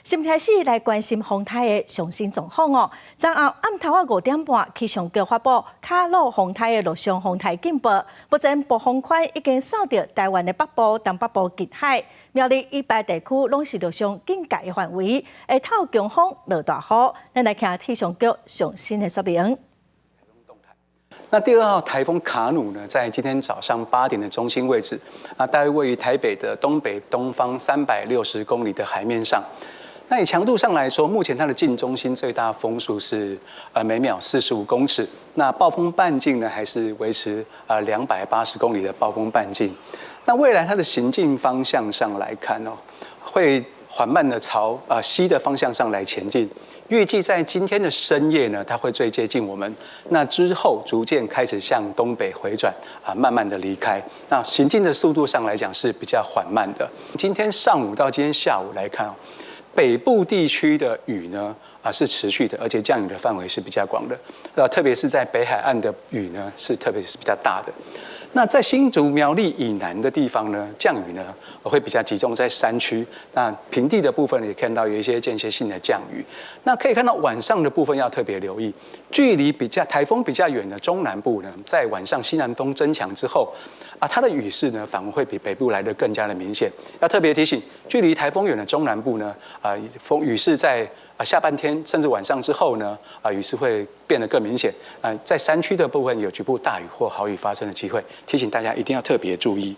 先開始來關心風颱的上新狀況哦。昨昏暗頭仔5點半，氣象局發布卡努風颱的陸上風颱警報。目前暴風圈已經掃到台灣的北部、東北部近海、苗栗以北地區，攏是陸上警戒的範圍。下晝強風、落大雨，咱來聽氣象局上新的說明。那第二號颱風卡努呢，在今天早上8點的中心位置，啊，大約位於台北的東北東方360公里的海面上。那以強度上來說，目前它的近中心最大風速是每秒45公尺，那暴風半徑呢還是維持280公里的暴風半徑。那未來它的行進方向上來看哦，會緩慢的朝西的方向上來前進。預計在今天的深夜呢，它會最接近我們。那之後逐漸開始向東北迴轉，啊，慢慢的離開。那行進的速度上來講是比較緩慢的。今天上午到今天下午來看，北部地區的雨呢，啊是持續的，而且降雨的範圍是比較廣的。特別是在北海岸的雨呢，是特別是比較大的。那在新竹苗栗以南的地方呢，降雨呢會比較集中在山區。那平地的部分也看到有一些間歇性的降雨。那可以看到晚上的部分要特別留意，距離比較颱風比較遠的中南部呢，在晚上西南風增強之後，啊，它的雨勢呢反而會比北部來得更加的明顯。要特別提醒，距離颱風遠的中南部呢，啊，風雨勢在下半天甚至晚上之後呢，啊，雨勢會變得更明顯。啊，在山區的部分有局部大雨或豪雨發生的機會，提醒大家一定要特別注意。